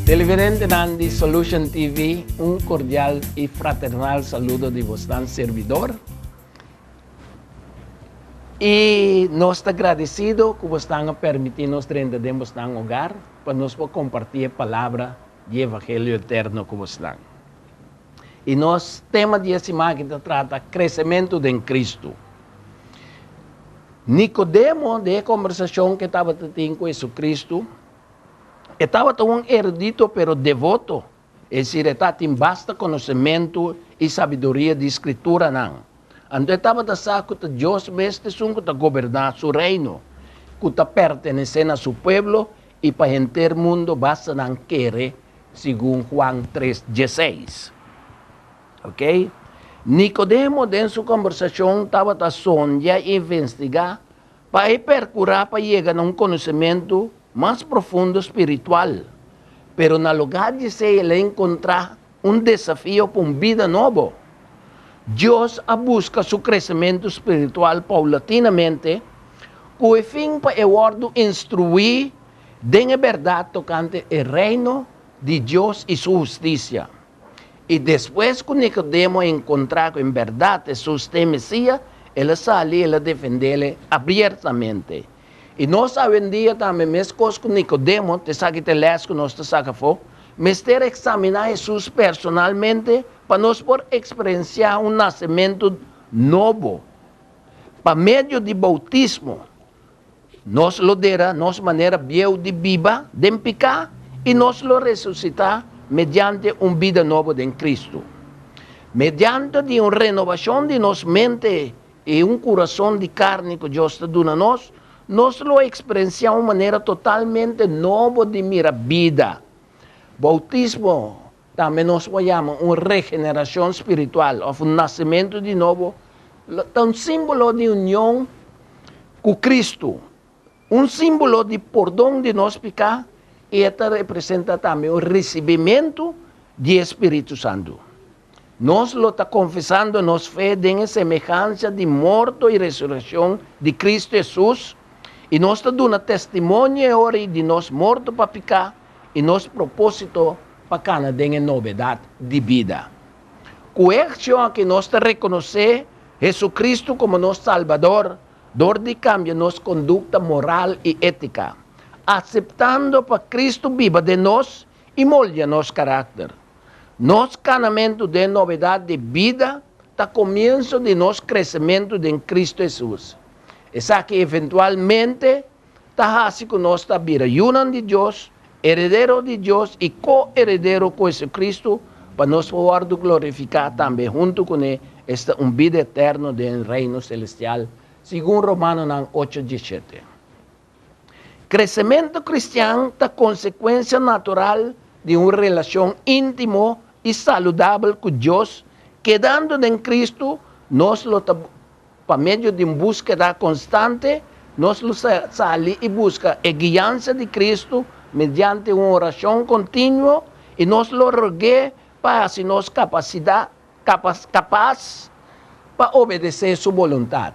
Televidentenan di Solution TV, un cordial y fraternal saludo di bosnan servidor. Y nos ta agradecido cu bosnan a permiti nos drenta den bosnan hogar pa nos por comparti e palabra di Evangelio Eterno cu bosnan. Y nos tema di e siman aki ta trata Crecemento den Cristo. Nicodemo, den e conversacion cu e tabata tin cu Jesucristo, e tabata un erudito pero devoto, es decir, e tabatin basta conocemento y sabiduria di Scrituranan. Anto e tabata sa cu ta Dios mes ta esun cu ta goberna su reino, cu ta pertenece na su pueblo y pa henter mundo basta nan kere segun Juan tres dieseis. Ok. Nicodemo den su conversacion tabata sondia y investiga pa e percura pa yega na un conocemento mas profundo spiritual. Pero na lugar di esey el a encontra un desafio pa un bida nobo. Dios a busca su crecemento spiritual paulatinamente cu e fin pa e wordo instrui den e berdad tocante e Reino di Dios y su husticia. Y despues cu Nicodemo a encontra cu en berdad Hesus ta e Mesia, el a sali y el a defendele abiertamente. Y nos awendia tambe, mescos cu Nicodemo, ta esaki ta e les cu nos ta saca afo, mester examina Hesus personalmente pa nos por experiencia un nacemento nobo pa medio di bautismo. Nos lo dera nos manera bieu di biba den piká i nos lo resusitá mediante un bida nobo den Kristu. Mediante di un renobashon di nos mente i un kurason di karni ku Dios ta duna nos, nos lo eksperensiá un manera totalmente nobo di mira bida. Boutismo Tambe nos por yama un regenerashon spiritual òf un nasementu di nobo, ta un símbolo di union ku Kristu, un símbolo di pordon di nos piká i e ta representá tambe un risibimentu di e Spiritu Santu. Nos lo ta konfesando nos fe den e semehansia di morto i resurekshon di Kristu Hesus i nos ta duna testimonio e ora ei di nos morto pa piká i nos propósito pa kana den e nobedat di bida. Ku e akshon aki nos ta rekonosé Hesu-Kristu komo nos Salbador dor di kambia nos kondukta moral i étika, aseptando pa Kristu biba den nos i moldia nos karakter. Nos kanamentu den nobedat di bida ta komienso di nos kresementu den Kristu Hesus. Esaki eventualmente ta hasi ku nos ta bira yunan di Dios, heredero di Dios i ko-heredero ku Hesucristo, pa nos por wòrdu glorifiká tambe huntu kuné, esta un bida eterno den Reino selestial, segun Romanonan ocho diesshete. Kresementu kristian ta konsekuensia natural di un relashon íntimo i saludabel ku Dios, kedando den Cristo, nos lo ta Pa medio di un búskeda konstante, nos lo sali i buska e guiansa di Kristu mediante un orashon kontinuo i nos lo rog'é pa hasi nos kapasidat kapas pa obedesé su boluntat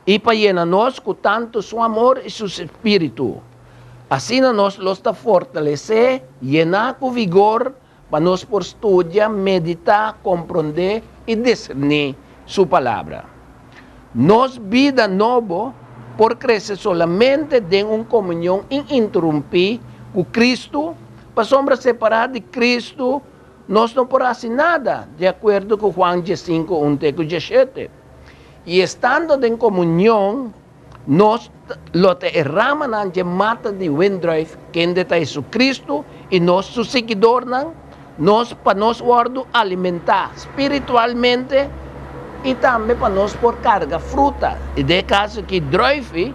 i pa yena nos ku tantu su amor i su spiritu. Asina nos lo sta fortalesé, yená ku vigor Pa nos por studia, meditá, komprondé i diserní Su Palabra. Nos bida nobo por krese solamente den un komunion ininterumpí ku Kristu, pasobra separá di Kristu nos no por hasi nada, di akuerdo ku Juan diesinku un te ku diesshete. I estando den komunion, Nos lo ta e ramanan dje mata di wendruif, kende ta Jesucristo, i nos su siguidornan, nos pa nos wòrdu alimentá spiritualmente i tambe pa nos por karga fruta, i den e kaso aki druifi,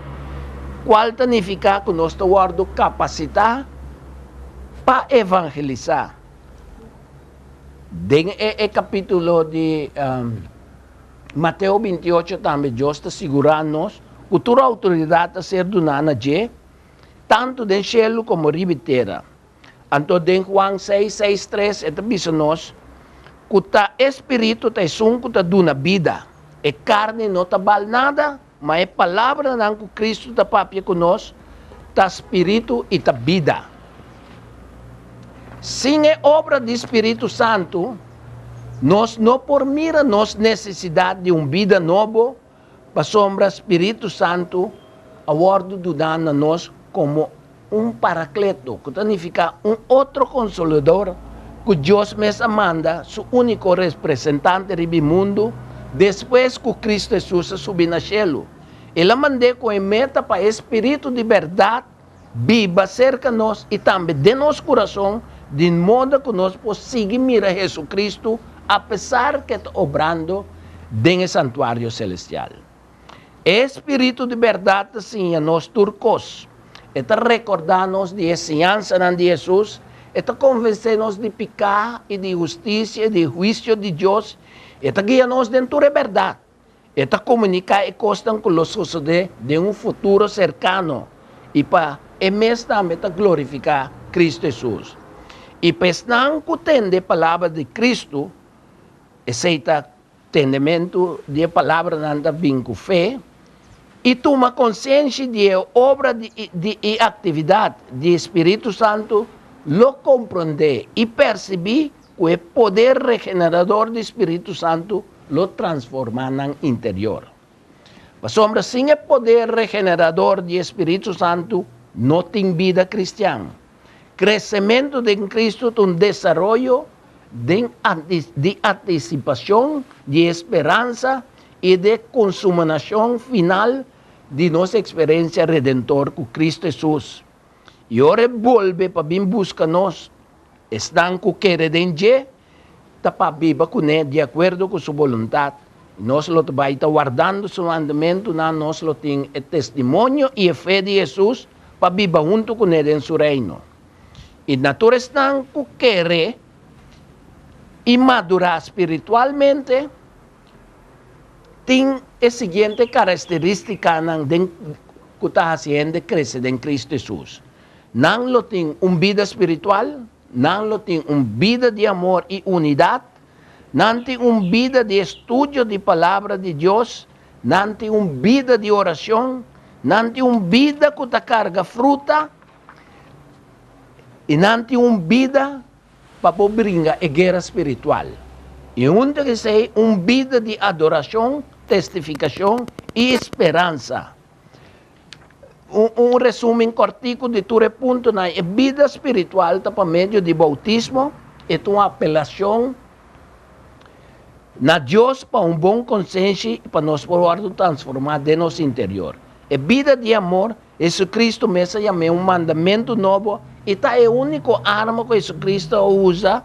kual ta nifiká ku nos ta wòrdu kapasitá pa evangelisá. Den e kapítulo di. Mateo 28 tambe Dios ta sigurá nos ku tur outoridat ta ser duná na dje, tantu den shelu komo riba e tera. Anto den Juan seis, seis, tres e ta bisa nos ku ta e spiritu ta esun ku ta duna bida, e karni no ta bal nada, ma e palabranan ku Kristu ta papia ku nos ta spiritu i ta bida. Sin e obra di Spiritu Santu, nos no por mira nos nesesidat di un bida nobo, pasobra Spiritu Santu a wòrdu duná na nos komo un Parakleto, ku ta nifiká un otro Konsolador ku Dios mes a manda, su úniko representante riba e mundu despues ku Kristu Hesus a subi na shelu. El a mand'é ku e meta pa e Spiritu di bèrdat biba serka nos i tambe den nos kurason, di moda ku nos por sigui mira Hesu-Kristu apesar ku e ta obrando den e santuario selestial. E spiritu di bèrdat ta siña nos tur kos. E ta rekordá nos di e siñansanan di Hesus, e ta konvensé nos di piká i di hustisia i di huisio di Dios, e ta guia nos den tur e bèrdat. E ta komuniká e kosnan ku lo sosodé den un futuro serkano i pa e mes tambe ta glorifiká Kristu Hesus. I pa esnan ku tende e palabra di Kristu, esei ta Tendementu di e palabranan ta bin ku fe i tuma konsenshi di e obra di i aktividat di e Spiritu Santu lo komprondé i persibí ku e poder regenerador di Spiritu Santu lo transformá nan interior. Pasobra sin e poder regenerador di e Spiritu Santu no tin bida kristian. Kresementu den Kristu ta un desaroyo den di antisipashon di e speransa i di e konsumanashon final di nos eksperensia redentor ku Kristu Hesus. I ora e bolbe pa bin buska nos, esnan ku kere den dje ta pa biba kuné di akuerdo ku su boluntat, i nos lo ta bai ta wardando su mandamentunan, nos lo tin e testimonio i e fe di Hesus pa biba huntu kuné den su Reino. I na tur esnan ku kere i madurá spiritualmente tin e siguiente karakterístikanan den ku ta hasi hende krese den Kristu Hesus, Nan lo tin un bida spiritual, nan lo tin un bida di amor i unidat, nan tin un bida di estudio di Palabra di Dios, nan tin un bida di orashon, nan tin un bida ku ta karga fruta, I nan tin un bida pa por bringa e guera spiritual. I huntu ku esei, un bida di adorashon, testifikashon i speransa. Un, un resumen kòrtiku di tur e puntonan, e bida spiritual ta pa medio di boutismo, e ta un apelashon na Dios pa un bon konsenshi i pa nos por wòrdu transformá den nos interior. E bida di amor Jesucristo mes a yam'é un mandamentu nobo i ta e úniko arma ku Jesucristo a usa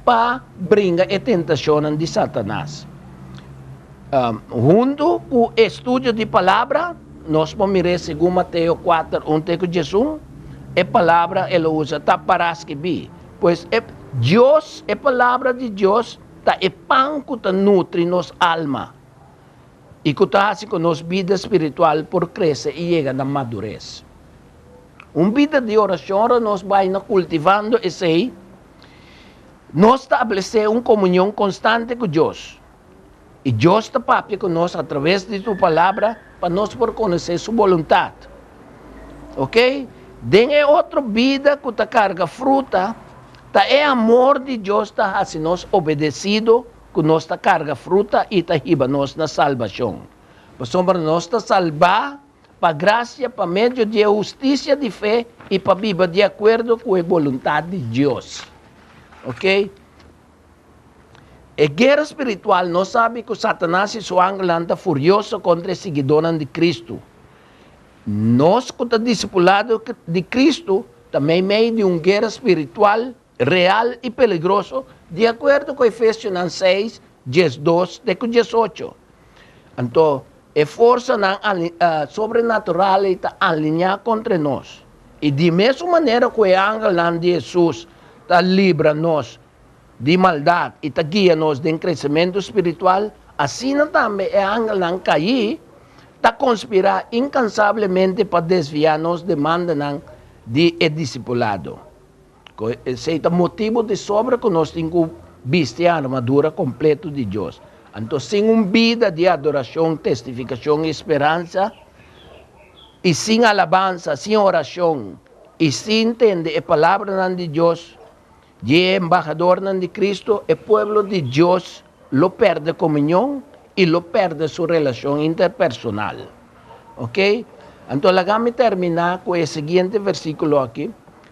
pa bringa e tentashonnan di Satanas. Huntu ku e studio di Palabra, nos por mir'é segun Mateo kuater, un te ku diesun, e palabra el a usa ta pará skibí. Pues e Dios, e Palabra di Dios ta e pan ku ta nutri nos alma. I ku ta hasi ku nos bida spiritual por krese i yega na madures. Un bida di orashon ora nos bai na kultivando esei, nos stablesé un komunion konstante ku Dios. I Dios ta papia ku nos atraves di su Palabra pa nos por konosé su boluntat. Oke? Den e otro bida ku ta karga fruta, ta e amor di Dios ta hasi nos obedesido ku nos ta karga fruta i ta hiba nos na salbashon. Pasobra nos ta salbá pa grasia pa medio di e hustisia di fe i pa biba di akuerdo ku e boluntat di Dios. Oke. E guera spiritual, nos sabi ku Satanas i su angelnan ta furioso kontra e siguidónan di Kristu. Nos ku ta disipulado di Kristu ta meimei di un guera spiritual real i peligroso, di akuerdo ku Efesionan seis, 12 te ku 18. Anto, e forsanan sobrenatural ei ta aliñá kontra nos. I di mesun manera ku e angelnan di Hesus ta libra nos di maldat i ta guia nos den kresementu spiritual, asina tambe e angelnan kaí ta konspirá inkansablemente pa desviá nos demandanan di e disipulado. Ku esei ta motibu di sobra ku nos tin ku bisti e armadura kompletu di Dios. Anto sin un bida di adorashon, testifikashon i speransa, i sin alabansa, sin orashon, i sin tende e palabranan di Dios, Di e embahadornan di Cristo, e pueblo di Dios lo perde comunion y lo perde su relacion interpersonal. Ok? Anto laga mi termina cu e siguiente versiculo aki,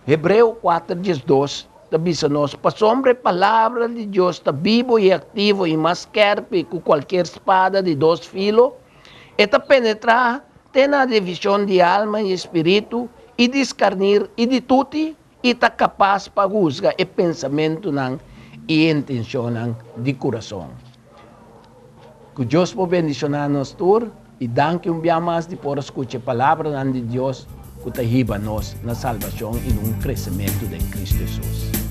Hebreo 4, 12 ta bisa nos, Pasobra e palabra di Dios ta bibo y activo y mas skerpi cu cualkier spada di dos filo, e ta penetra te na division di alma y spiritu y discarnir y di tuti y ta capas pa husga e pensamentonan y intencionnan di curason. Cu Dios por bendiciona nos tur y danki un bia mas di por scucha e palabranan di Dios cu ta hiba nos na salbacion y un crecemento den Cristo Jesus.